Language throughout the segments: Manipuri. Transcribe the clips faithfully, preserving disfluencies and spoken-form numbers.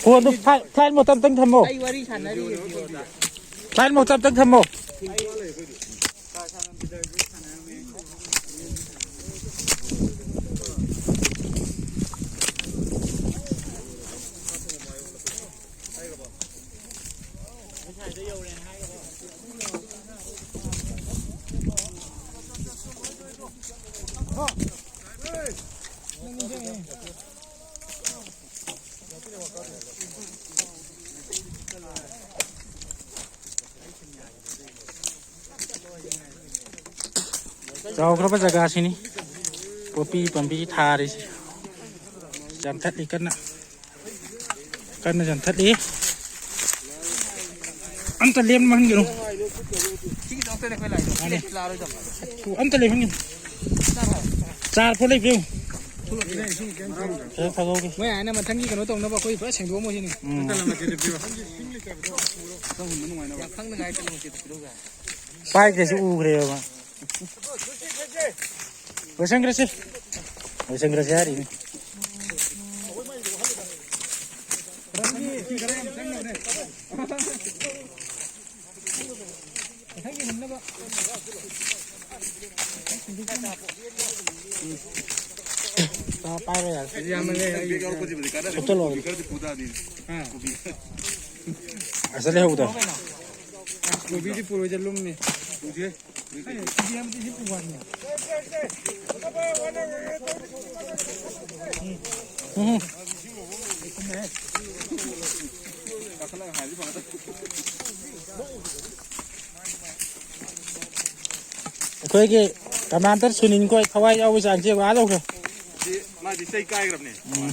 ꯐꯣꯟꯗꯣ ꯐ꯭ꯂꯥꯏꯠ, ꯐ꯭ꯂꯥꯏꯠ ꯃꯣꯗꯇ ꯑꯝꯇꯪ ꯊꯝꯃꯣ꯫ ꯑꯩ ꯋꯥꯔꯤ ꯁꯥꯟꯅꯔꯤꯌꯦ ꯚꯤꯑꯣꯗ꯫ ꯐ꯭ꯂꯥꯏꯠ ꯃꯣꯗꯇ ꯑꯝꯇꯪ ꯊꯝꯃꯣ꯫ ꯆꯥꯎꯈ꯭ꯔꯕ ꯖꯒꯥꯁꯤꯅꯤ ꯄꯣꯄꯤ ꯄꯥꯝꯕꯤ ꯊꯥꯔꯤꯁꯤ꯫ ꯌꯥꯟꯊꯠꯂꯤ ꯀꯟꯅ꯫ ꯀꯟꯅ ꯌꯥꯟꯊꯠꯂꯤ꯫ ꯑꯝꯇ ꯂꯦꯝꯅ ꯃꯥꯡꯍꯟꯒꯅꯨ꯫ ꯁꯤꯒꯤꯗꯃꯛꯇꯅꯦ ꯑꯩꯈꯣꯏ ꯂꯥꯛꯏꯗꯣ꯫ ꯃꯥꯅꯦ꯫ ꯁꯤꯗꯤ ꯂꯥꯛꯑꯔꯣꯏꯗꯕ꯫ ꯑꯝꯇ ꯂꯦꯝꯍꯟꯒꯅꯨ꯫ ꯆꯥꯔ ꯐꯥꯎ ꯂꯩꯕ꯭ꯔꯥ ꯌꯦꯡꯉꯨ꯫ ꯐꯖ ꯐꯖꯍꯧꯒꯦ꯫ ꯃꯣꯏ ꯑꯥꯅ ꯃꯊꯪꯒꯤ ꯀꯩꯅꯣ ꯇꯧꯅꯕ ꯑꯩꯈꯣꯏ ꯄꯨꯔꯥ ꯁꯦꯡꯗꯣꯛꯑꯝꯃꯣ ꯁꯤꯅꯤ꯫ ꯎꯝ꯫ ꯌꯥꯝ ꯈꯪꯅꯉꯥꯏ ꯀꯩꯅꯣ ꯃꯆꯦꯠꯇ ꯄꯤꯔꯛꯎ꯫ ꯄꯥꯏꯗ꯭ꯔꯁꯨ ꯎꯈ꯭ꯔꯦꯕ ꯃꯥ꯫ ꯂꯣꯏꯁꯟꯈ꯭ꯔꯁꯦ꯫ ꯂꯣꯏꯁꯟꯈ꯭ꯔꯁꯦ ꯍꯥꯏꯔꯤꯅꯤ꯫ ꯄꯥꯏꯔꯣ ꯌꯥꯔꯦ꯫ ꯁꯨꯞꯆꯜꯂꯣ꯫ ꯑꯁ ꯂꯩꯍꯧꯕꯗꯣ꯫ ꯀꯣꯕꯤꯗꯤ ꯄꯨꯔꯣꯏꯗ ꯂꯨꯝꯃꯤ꯫ ꯎꯝ꯫ ꯑꯩꯈꯣꯏꯒꯤ ꯀꯃꯥꯟꯗꯔ ꯁꯨꯅꯤꯟ ꯈꯣꯏ ꯊꯋꯥꯏ ꯌꯥꯎꯕ ꯆꯥꯡꯁꯦ ꯑꯥ ꯌꯧꯈ꯭ꯔꯦ꯫ ꯃꯥꯗꯤ ꯆꯩ ꯀꯥꯏꯈ꯭ꯔꯕꯅꯦ꯫ ꯎꯝ꯫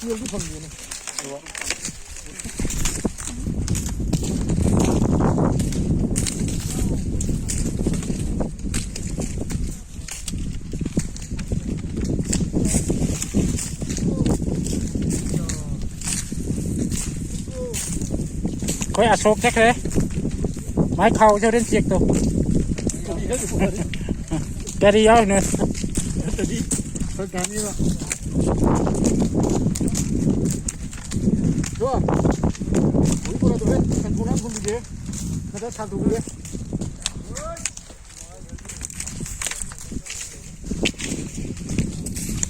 ꯇꯦꯜꯗꯤ ꯐꯪꯗꯦꯅꯦ꯫ ꯑꯩꯈꯣꯏ ꯑꯁꯣꯛ ꯆꯠꯈ꯭ꯔꯦ꯫ ꯃꯥꯏ ꯈꯥꯎꯁꯦ ꯍꯣꯔꯦꯟ ꯆꯦꯛ ꯇꯧ꯫ ꯀꯔꯤ ꯌꯥꯎꯔꯤꯅꯣ? ꯅꯠꯇ꯭ꯔ ꯁꯥꯟꯗꯣꯛꯑꯒꯦ꯫